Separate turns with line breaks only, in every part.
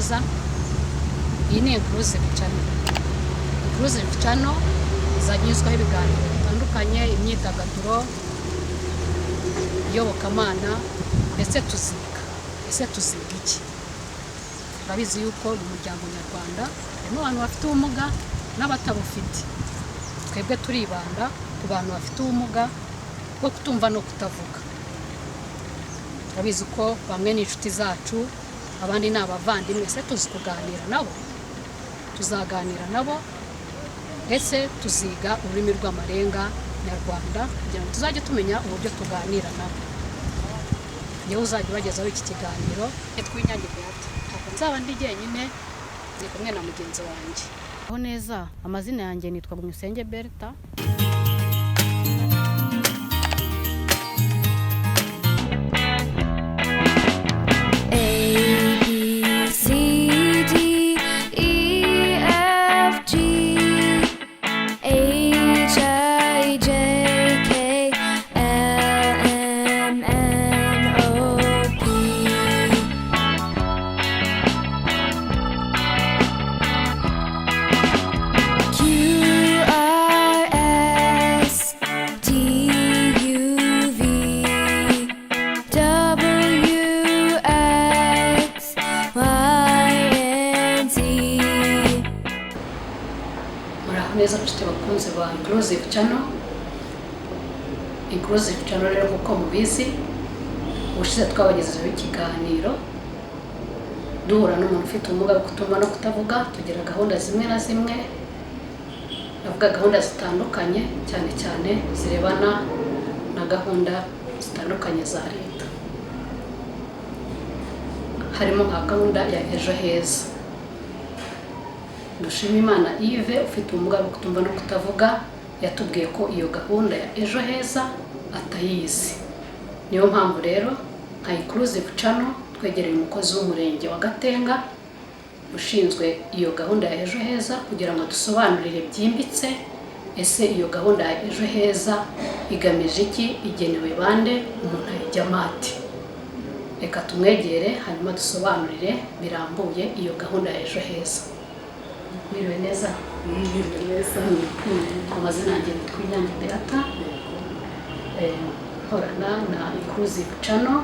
Neza. Iyi ni Inclusive Channel. Inclusive Channel izajya inyuzwaho ibiganiro bitandukanye, imyidagaduro, iyobokamana, ndetse tuziga. Ese tuziga iki? Turabizi yuko mu muryango nyarwanda harimo abantu bafite ubumuga n'abatabufite. Twebwe turibanda ku bantu bafite ubumuga bwo kutumva no kutavuga. Turabizi ko bamwe ni inshuti zacu, abandi ni abavandimwe. Ese tuzi kuganira nabo? Tuzaganira nabo, ndetse tuziga ururimi rw'amarenga nyarwanda kugira ngo tuzajye tumenya uburyo tuganira nabo. Niwe uzajya ubagezaho iki kiganiro, Twinyange Beata. Ntabwo nzaba ndi jyenyine, ndi kumwe na mugenzi wanjye. Aho neza, amazina yanjye nitwa Gumyusenge Berta.
A B C D E F G H I J K L M N O P Q R S T U V W X Y and Z.
Muraho neza nshuti bakunzi ba Inclusive Channel. Inclusive Channel rero, nk'uko mubizi, ubushize twabagejejeho ikiganiro duhura n'umuntu ufite ubumuga bwo kutumva no kutavuga, tugira gahunda zimwe na zimwe, ndavuga gahunda zitandukanye, cyane cyane zirebana na gahunda zitandukanye za leta, harimo nka gahunda ya Ejo Heza. Dushimimana Yves ufite ubumuga bwo kutumva no kutavuga yatubwiye ko iyo gahunda ya Ejo Heza atayizi. Niyo mpamvu rero nka Inclusive Channel twegereye umukozi w'umurenge wa Gatenga ushinzwe iyo gahunda ya Ejo Heza kugira ngo dusobanurire byimbitse: ese iyo gahunda ya Ejo Heza igamije iki? Igenewe bande? Umuntu ayijyamo ate? Reka tumwegere, hanyuma dusobanurire birambuye iyo gahunda ya Ejo Heza. Mwiriwe neza?
Mwiriwe neza.
Amazina yanjye nitwa Inyange Beata. Nkorana na Inclusive Channel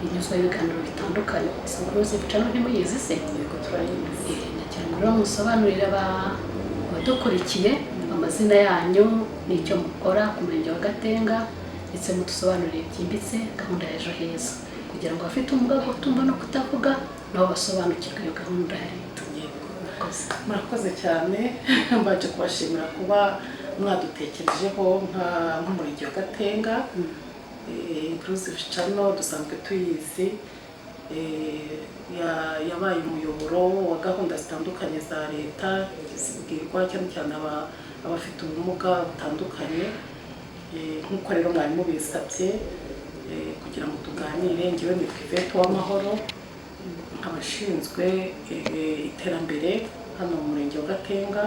inyuzwaho ibiganiro bitandukanye. Ese Inclusive Channel ntimuyizi se?
Yego, turayizi.
Nagira ngo rero musobanurire abadukurikiye amazina yanyu n'icyo mukora ku murenge wa Gatenga, ndetse mudusobanurire byimbitse gahunda ya Ejo Heza kugira ngo abafite ubumuga bwo kutumva no kutavuga nabo basobanukirwe iyo gahunda ya leta.
Yego.
Murakoze.
Murakoze cyane. Mbanje kubashimira kuba mwadutekerejeho nk'umurenge wa Gatenga. Inclusive Channel dusanzwe tuyizi. Yabaye umuyoboro wa gahunda zitandukanye za leta zibwirwa cyane cyane abafite ubumuga butandukanye. Nk'uko rero mwari mubisabye kugira ngo tuganire, ngewe nitwa Yvette Uwamahoro, nkabashinzwe iterambere hano mu murenge wa Gatenga.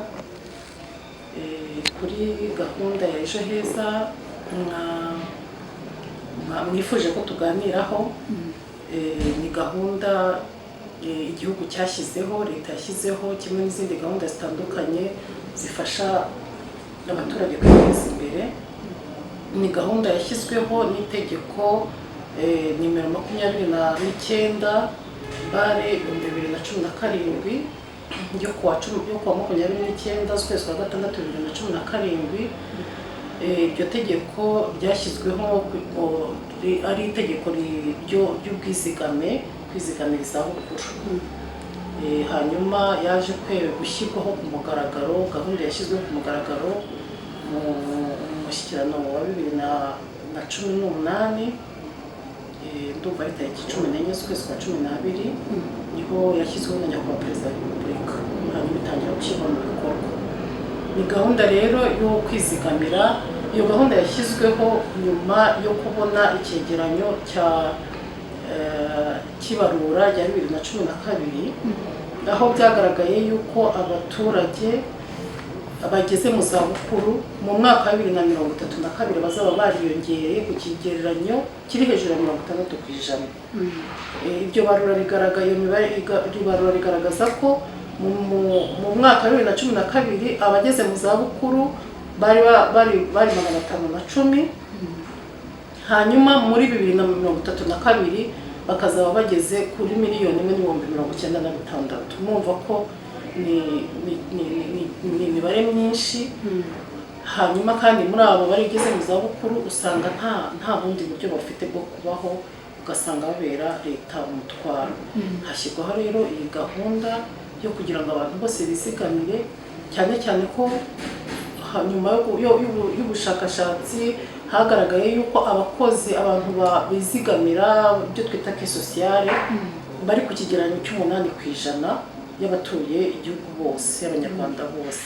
Kuri gahunda ya Ejo Heza mwifuje ko tuganiraho, ni gahunda igihugu cyashyizeho, leta yashyizeho, kimwe n'izindi gahunda zitandukanye zifasha abaturage kwiteza imbere. Ni gahunda yashyizweho n'itegeko nimero 29/2017 ryo kuwa 29 z'ukwezi kwa gatandatu 2017. Iryo tegeko ryashyizweho ari itegeko ry'ubwizigame, kwizigamira izabukuru. Hanyuma yaje gushyirwaho ku mugaragaro, gahunda yashyizweho ku mugaragaro mu mushyikirano wa 2018. Ndumva ari tariki 14 z'ukwezi kwa 12 niho yashyizweho na Nyakubahwa Perezida wa Repubulika, hanyuma itangira gushyirwa mu bikorwa. Ni gahunda rero yo kwizigamira. Iyo gahunda yashyizweho nyuma yo kubona icyegeranyo cya cy'ibarura rya 2012, aho byagaragaye yuko abaturage bageze mu zabukuru mu mwaka wa 2032 bazaba bariyongereye ku kigereranyo kiri hejuru ya 60%. Iryo barura rigaragaye, iyo mibare iryo barura rigaragaza ko mu mwaka wa 2012 abageze mu zabukuru bari 510, hanyuma muri 2032 bakazaba bageze kuri 1,096,000. Mwumva ko ni imibare myinshi. Hanyuma kandi muri abo barigeze mu zabukuru usanga nta bundi buryo bafite bwo kubaho, ugasanga babera leta umutwaro. Hashyirwaho rero iyi gahunda yo kugira ngo abantu bose bizigamire, cyane cyane ko nyuma y'ubushakashatsi hagaragaye yuko abakozi, abantu bizigamira ibyo twita caisse sociale, bari ku kigereranyo cy'8% y'abatuye igihugu bose, y'Abanyarwanda bose.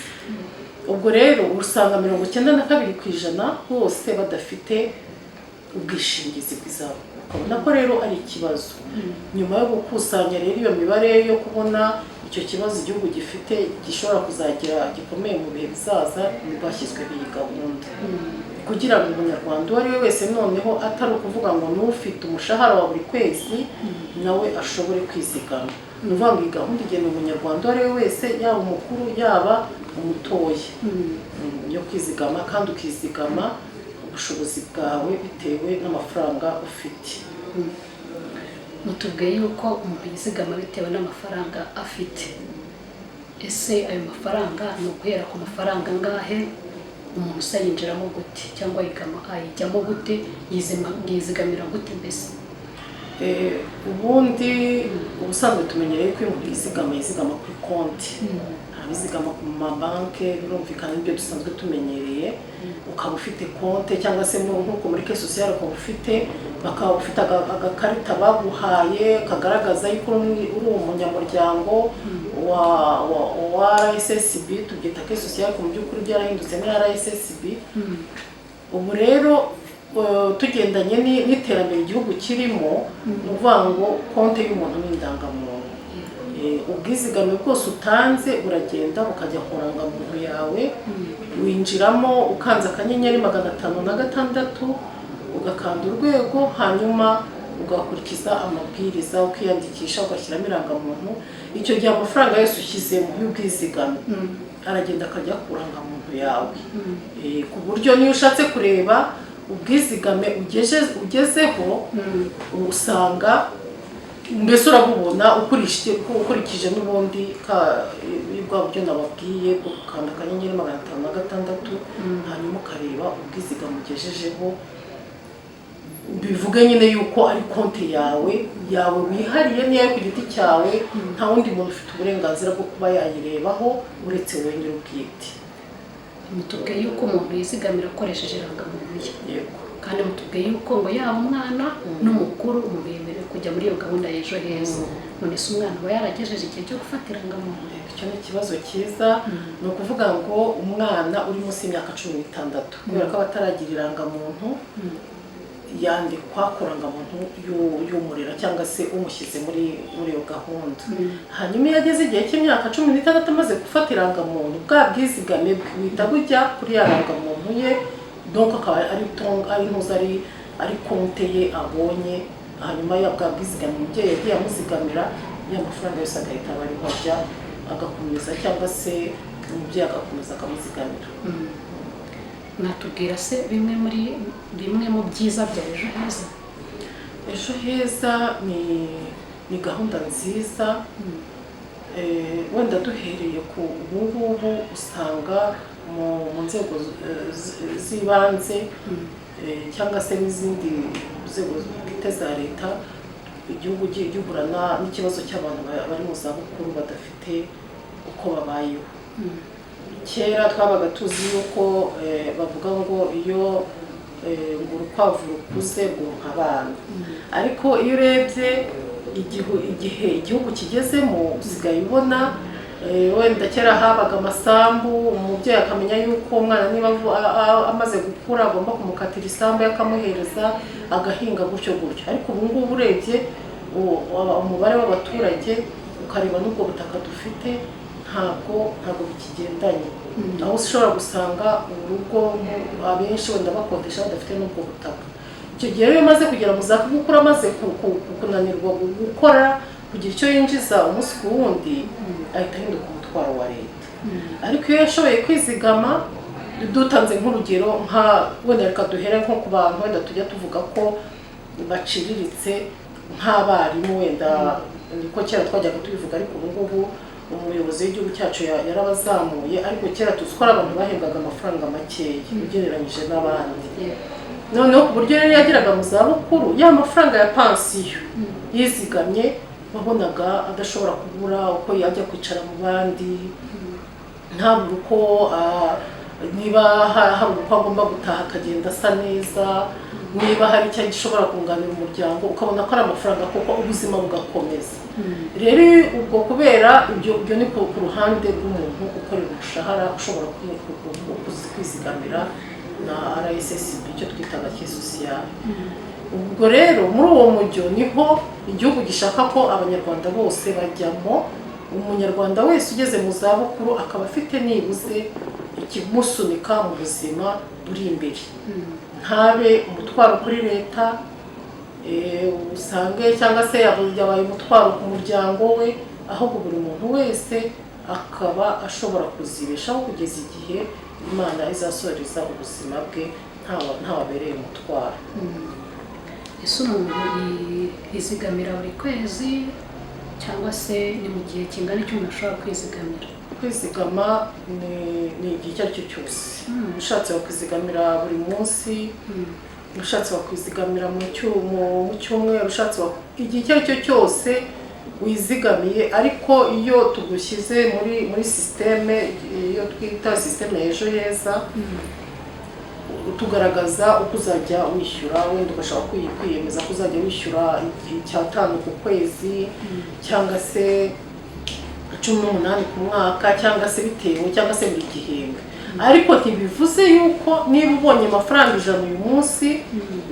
Ubwo rero usanga 92% bose badafite ubwishingizi bw'izabukuru, ukabona ko rero ari ikibazo. Nyuma yo gukusanya rero iyo mibare, yo kubona icyo kibazo igihugu gifite gishobora kuzagira gikomeye mu bihe bizaza, nibwo hashyizweho iyi gahunda kugira ngo Umunyarwanda uwo ari we wese, noneho atari ukuvuga ngo n'ufite umushahara wa buri kwezi, nawe ashobore kwizigama. Ni ukuvuga ngo iyi gahunda igenewe Umunyarwanda uwo ari we wese, yaba umukuru, yaba umutoya, yo kwizigama, kandi ukizigama ubushobozi bwawe bitewe n'amafaranga ufite.
Mutubwiye yuko umuntu yizigama bitewe n'amafaranga afite. Ese ayo mafaranga ni uguhera ku mafaranga angahe? Umuntu usa yinjiramo gute cyangwa ayijyamo gute? Yizigamira gute mbese?
Ubundi ubusanzwe tumenyereye ko iyo umuntu yizigama, yizigama kuri konti. Hari abizigama ku mabanki, birumvikana, n'ibyo dusanzwe tumenyereye, ukaba ufite konti, cyangwa se nk'uko muri caisse sociale ukaba ufite, bakaba ufite agakarita baguhaye kagaragaza yuko uri umunyamuryango wa RSSB. Tubyita caisse sociale, mu by'ukuri byarahindutse ni RSSB. Ubu rero tugendanye n'iterambere igihugu kirimo, ni ukuvuga ngo konti y'umuntu ni indangamuntu. Ubwizigame bwose utanze buragenda bukajya ku ndangamuntu yawe. Winjiramo ukanze *506 ugakanda urwego, hanyuma ugakurikiza amabwiriza, ukiyandikisha, ugashyiramo irangamuntu. Icyo gihe amafaranga yose ushyizemo y'ubwizigame aragenda akajya ku ndangamuntu yawe, ku buryo niyo ushatse kureba ubwizigame ugezeho, usanga mbese urabubona ukurikije n'ubundi bwa buryo nababwiye bwo gukanda *506, hanyuma ukareba ubwizigame ugejejeho. Bivuge nyine yuko ari konti yawe wihariye, niyo ku giti cyawe, nta wundi muntu ufite uburenganzira bwo kuba yayirebaho uretse wowe nyir'ubwite.
Mutubwiye yuko umuntu yizigamira akoresheje irangamuntu ye.
Yego.
Kandi mutubwiye yuko ngo yaba umwana n'umukuru, umuntu yemerewe kujya muri iyo gahunda y'Ejo Heza. None se umwana aba yaragejeje igihe cyo gufata irangamuntu?
Icyo ni ikibazo cyiza. Ni ukuvuga ngo umwana uri munsi y'imyaka 16, kubera ko aba ataragira irangamuntu, yandikwa ku rangamuntu y'umurera cyangwa se umushyize muri iyo gahunda. Hanyuma iyo ageze igihe cy'imyaka 16, amaze gufata irangamuntu, bwa bwizigame bwe buhita bujya kuri ya rangamuntu ye. Donc akaba ari ari ntuza ari konte ye abonye. Hanyuma ya bwa bwizigame umubyeyi yagiye amuzigamira, ya mafaranga yose agahita aba ariho ajya, agakomeza, cyangwa se umubyeyi agakomeza akamuzigamira.
Mwatubwira se bimwe mu byiza bya Ejo Heza?
Ejo Heza ni gahunda nziza. Wenda duhereye ku ubu ngubu, usanga mu nzego z'ibanze, cyangwa se n'izindi nzego bwite za leta, igihugu gihura n'ikibazo cy'abantu bari mu zabukuru badafite uko babayeho. Kera twabaga tuzi yuko bavuga ngo iyo ngo urukwavu rukuze rwonka abana, ariko iyo urebye igihe igihugu kigezemo, usigaye ubona wenda kera habaga amasambu, umubyeyi akamenya yuko umwana niba amaze gukura agomba kumukatira isambu ye akamuhereza agahinga, gutyo gutyo. Ariko ubu ngubu urebye umubare w'abaturage, ukareba n'ubwo butaka dufite, Ntabwo bikigendanye, aho ushobora gusanga urugo abenshi wenda bakodesha, badafite n'ubwo butaka. Icyo gihe rero, iyo umaze kugera mu zabukuru, amaze kunanirwa gukora, kugira icyo yinjiza umunsi ku wundi, ahita ahinduka umutwaro wa leta. Ariko iyo yashoboye kwizigama, dutanze nk'urugero, nka wenda reka duhere nko ku bantu wenda tujya tuvuga ko baciriritse, nk'abarimu wenda, niko kera twajyaga tubivuga, ariko ubu ngubu umuyobozi w'igihugu cyacu yarabazamuye. Ariko kera tuzi ko ari abantu bahembwaga amafaranga makeya ugereranyije n'abandi. Noneho ku buryo rero yageraga mu zabukuru, ya mafaranga ya pansiyo yizigamye wabonaga adashobora kubura uko yajya kwicara mu bandi, ntabure uko niba hari uko agomba gutaha akagenda asa neza, niba hari icyo gishobora kunganira umuryango, ukabona ko ari amafaranga kuko ubuzima bugakomeza. Rero ubwo kubera ibyo ni ku ruhande rw'umuntu ukorera umushahara, ushobora kwizigamira na RSSB, icyo twitaga caisse sociale. Ubwo rero muri uwo mujyo niho igihugu gishaka ko Abanyarwanda bose bajyamo, umunyarwanda wese ugeze mu zabukuru akaba afite nibuze ikimusunika mu buzima buri imbere, ntabe umutwaro kuri leta, usange cyangwa se yabaye umutwaro ku muryango we, ahubwo buri muntu wese akaba ashobora kuzibeshaho kugeza igihe Imana izasoreza ubuzima bwe, ntawabereye umutwaro.
Ese umuntu yizigamira buri kwezi, cyangwa se ni mu gihe kingana icyo umuntu ashobora kwizigamira?
Kwizigama ni igihe icyo ari cyo cyose. Ushatse wakwizigamira buri munsi, ushatse wakwizigamira mu cyumweru, ushatse igihe icyo ari cyo cyose wizigamiye. Ariko iyo tugushyize muri système, iyo twita système ya Ejo Heza, tugaragaza uko uzajya wishyura. Wenda ugashaka kwiyemeza ko uzajya wishyura icyatanu ku kwezi, cyangwa se 18 ku mwaka, cyangwa se bitewe, cyangwa se buri gihembwe. Ariko ntibivuze yuko niba ubonye amafaranga 100 uyu munsi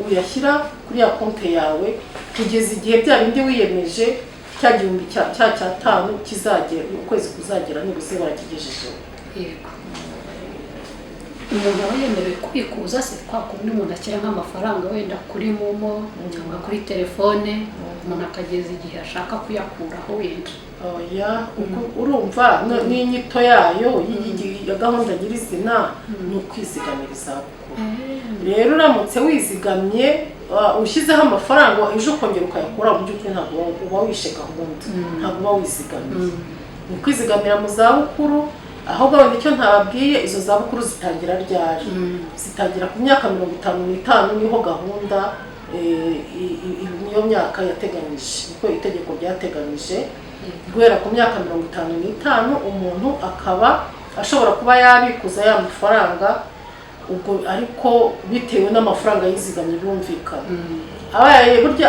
uyashyira kuri ya konti yawe kugeza igihe bya bindi wiyemeje, cya gihumbi cya cyatanu kizagera, ukwezi kuzagera nibuze warakigejejeho.
Yego. Umuntu aba yemerewe kubikuza se, kwa kundi umuntu ashyira nk'amafaranga wenda kuri MoMo cyangwa kuri telefone, umuntu akageza igihe ashaka kuyakuraho wenda?
Oya, urumva n'inyito yayo ya gahunda nyirizina ni ukwizigamira izabukuru. Rero uramutse wizigamye, ushyizeho amafaranga, ejo ukongera ukayakura, mu by'ukuri ntabwo uba wishe gahunda, ntabwo uba wizigamiye. Ni ukwizigamira mu zabukuru. Ahubwo wenda icyo ntababwiye, izo zabukuru zitangira ryari? Zitangira ku myaka 55, niho gahunda niyo myaka yateganyije, niko itegeko ryateganyije. Guhera ku myaka 55 umuntu akaba ashobora kuba yabikuza ya mafaranga. Ubwo ariko bitewe n'amafaranga yizigamye, birumvikana. Abaye burya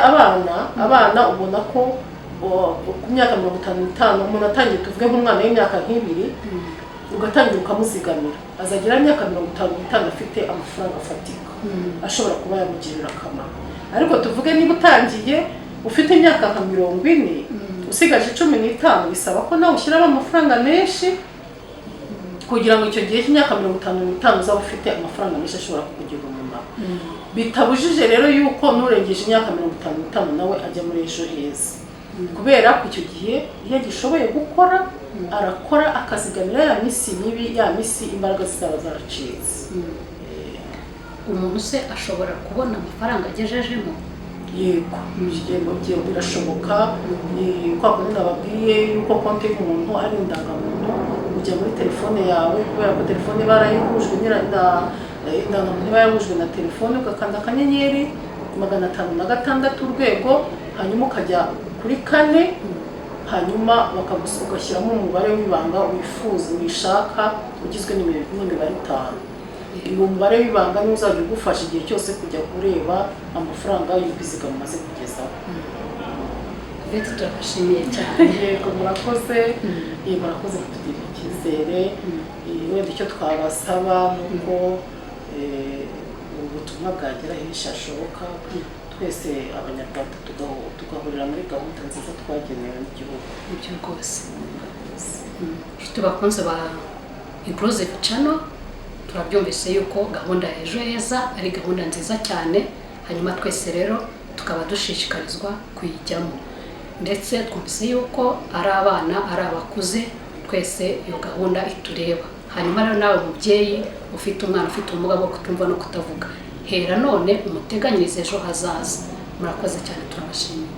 abana ubona ko ku myaka 55 umuntu atangiye, tuvuge nk'umwana w'imyaka nk'ibiri, ugatangira ukamuzigamira, azagera imyaka 55 afite amafaranga afatika ashobora kuba yamugirira akamaro. Ariko tuvuge niba utangiye ufite imyaka nka 40, usigaje 15, bisaba ko nawe ushyiramo amafaranga menshi kugira ngo icyo gihe cy'imyaka 55 uzaba ufite amafaranga menshi ashobora kukugirira umumaro. Bitabujije rero yuko n'urengeje imyaka 55 nawe ajya muri Ejo Heza, kubera ko icyo gihe iyo agishoboye gukora arakora, akazigamira ya minsi mibi, ya minsi imbaraga zizaba zaracitse.
Umuntu se ashobora kubona amafaranga agejejemo?
Yego, ibigendo bye birashoboka. Ni kwa kundi nababwiye yuko konti y'umuntu ari indangamuntu. Ujya muri telefone yawe, kubera ko telefone iba yarayihujwe indangamuntu iba yarahujwe na telefone, ugakanda *506#, hanyuma ukajya kuri 4, hanyuma ugashyiramo umubare w'ibanga wifuza, wishaka, ugizwe n'imibare itanu. Uwo mubare w'ibanga niwo uzajya ugufasha igihe cyose kujya kureba amafaranga y'ubwizigame umaze kugezaho.
Yvette, turabashimiye cyane.
Yego, murakoze. Murakoze kutugirira icyizere. Wenda icyo twabasaba ni uko ubutumwa bwagera henshi hashoboka, twese Abanyarwanda tugahurira muri gahunda nziza twagenewe n'igihugu.
Nibyo rwose.
Murakoze.
Inshuti bakunze ba Inclusive Channel, turabyumvise yuko gahunda ya Ejo Heza ari gahunda nziza cyane. Hanyuma twese rero tukaba dushishikarizwa kuyijyamo, ndetse twumvise yuko ari abana, ari abakuze, twese iyo gahunda itureba. Hanyuma rero nawe mubyeyi ufite umwana ufite ubumuga bwo kutumva no kutavuga, hera none umuteganyirize ejo hazaza. Murakoze cyane, turabashimiye.